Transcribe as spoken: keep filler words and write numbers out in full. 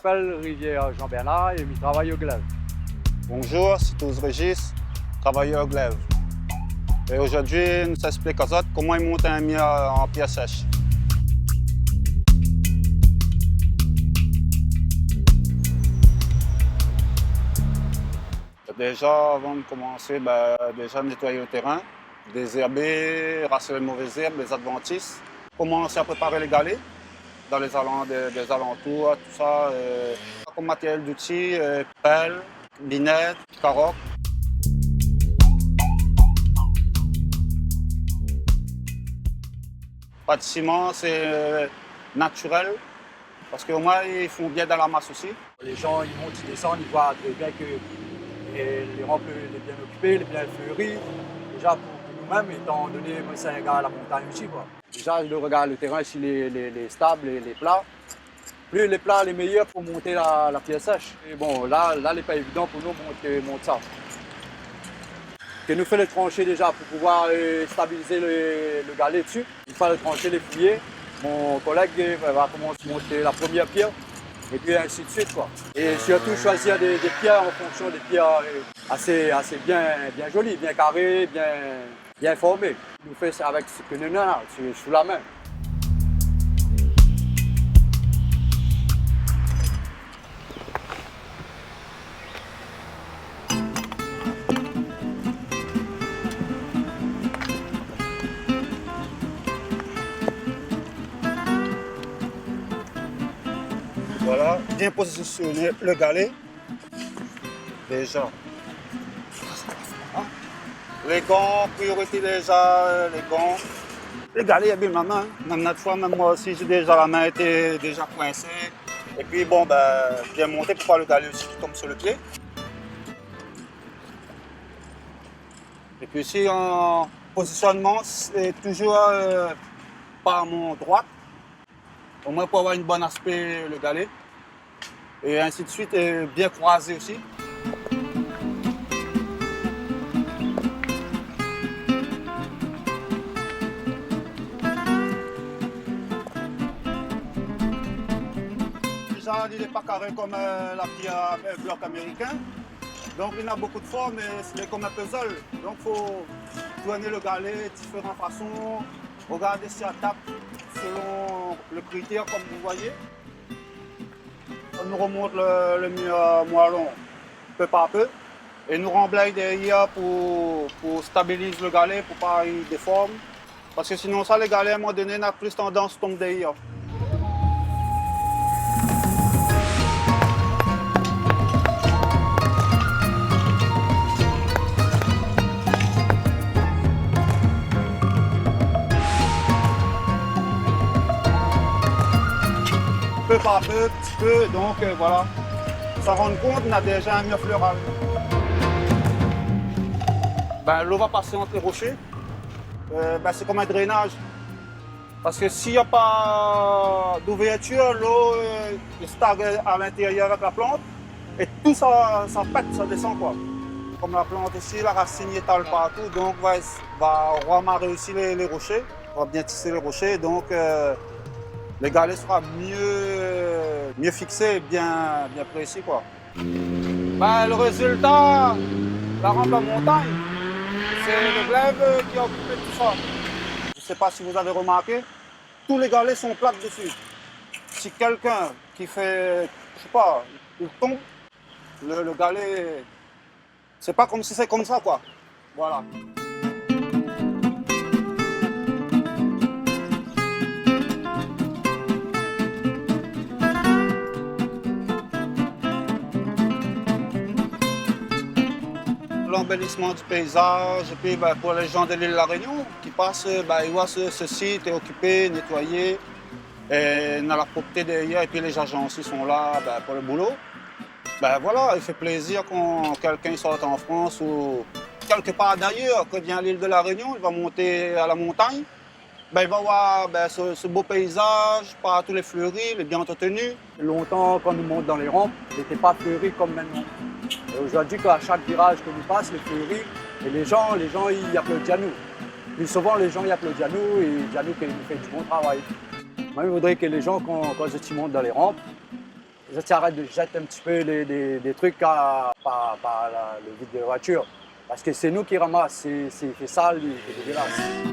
Apèl Rivière Jean-Bernard é mi travay o glèv. Bonjour, sé Toulouse Régis, travayèr o glèv. É zordi, nou sa èksplik azot koman i mont in mir an pièr sèsh. Déza, avan de komansé, bin, déza nétoy lo térin, dézèrbé, ras lé mové zèrb, lé advantis. Komans a prépar lé galé dan lé zalan-, dé, dé zalantour, tousa, eu, kom matéryèl zouti, eu, pèl, linèt, karok. Pa de siman, sé, eu, natirèl, parske omoin, i fon bien dan la mas osi. Lé jan i mont, i désann, i voi trè bien ke, eu, lé ranp lé, lé bien okipé, lé bien fléri. Déza, pou, pou nou mèm, étan doné, moin, sé in gars la montagn osi, koi. Déza, le, rogard lo térin, si lé, lé, lé stab, lé, lé pla. Pli lé pla, lé méyèr pou mont la, la pièr sèsh. É bon, la, la, lé pa évidan pou nou mont, mont sa. Ke nou fé lé transhé déza pou pouvoir, eu, stabiliz le, le galé dsi. Une foi le transhé lé fouyé, mon kolèg, eu, va komans mont la promièr pièr, épi insi de suit, koi. É sirtou shoizi dé, dé pièr an fonksion dé pièr, eu, asé, asé bien, bien zoli, bien karé, bien, bien formé. Nou fé sa avèk sak nou néna, sou, sou la min. Voilà, bien pozisioné le galé. Déza. Lé gan, priorité déza, eu, lé gan. Le galé, i abim la min, in. Mèm lot foi, mèm moin osi, déza la min lété déza koinsé. Épi bon, bin, bien monté pou pa le galé osi ki tonm su le pié. Épi osi, an pozisionman, sé touzour, eu, par mon droit. Omoin pou avoir in bone aspé le galé. É insi de suit, é bien kroizé osi. Déza, li lé pa karé kom, eu, la pièr, eu, blok amérikin. Donk, li na bonpé de form, mé sé kom in puzzle. Donk, fo tourn le galé diféran fason, rogard si i tap selon le kritèr, kom zot i voi. Nou romont le, le mir, eu, moalon, pé par pé, é nou ranblèy dèryèr pou, pou stabiliz le galé, pou pa i déform. Parske sinonsa, le galé, a in moman doné, na plis tandans tonm dèryèr. Pé par pé, ti pé, donk, eu, voilà. San rann kont, na déza in mir fléral. Bin, lo va pasé ant lé roshé. Eu, bin, sé kom in drénaz. Parske si na pa d'ouvertir, lo, eu, i stag a lintérièr avèk la plant, é tout sa, sa pèt, sa désann, koi. Kom la plant osi, la rasine i étal partou, donk va, va ramaré osi lé, lé roshé, va bien tisé lé roshé, donk, eu, le galé sra myé, myé fiksé, bien, bien prési, koi. Bin, le rézilta, la ranp la montagn, sé le glèv ki la okipé tousa. Je sais pas si vous avez remarqué, tous les galets sont plates dessus. Si quelqu'un qui fait, je sais pas, il tombe, le, le galet, c'est pas comme si c'est comme ça, quoi. Voilà. L'embellissement du paysage, et puis, ben, pour les gens de l'île La Réunion qui passent, ben, ils voient ce, ce site est occupé, nettoyé, et na la propreté dèryèr, et puis les agents aussi sont là, ben, pour le boulot. Ben voilà, il fait plaisir quand quelqu'un sort en France ou quelque part d'ailleurs, que vient à l'île de la Réunion, il va monter à la montagne, ben il va voir, ben, ce, ce beau paysage, partout les fleuris, les bien entretenus. Lontan, kan nou mont dan lé ranp, lété pa fléri kom mintnan. É zordi, kan a shak viraz ke nou pas, lé fléri, é lé jan, lé jan i aplodi anou. Pli souvan, lé jan i aplodi anou é i di anou ke nou fé di bon travay. Moin, mi voudré ke lé jan, kan, kan zot i mont dan lé ranp, Zot i arèt de zèt in ti pé lé, dé, dé trik a, par, par la, le vid de la voitir. Parske sé nou ki ramas, si, si i fé sal, li, li lé dégueulasse.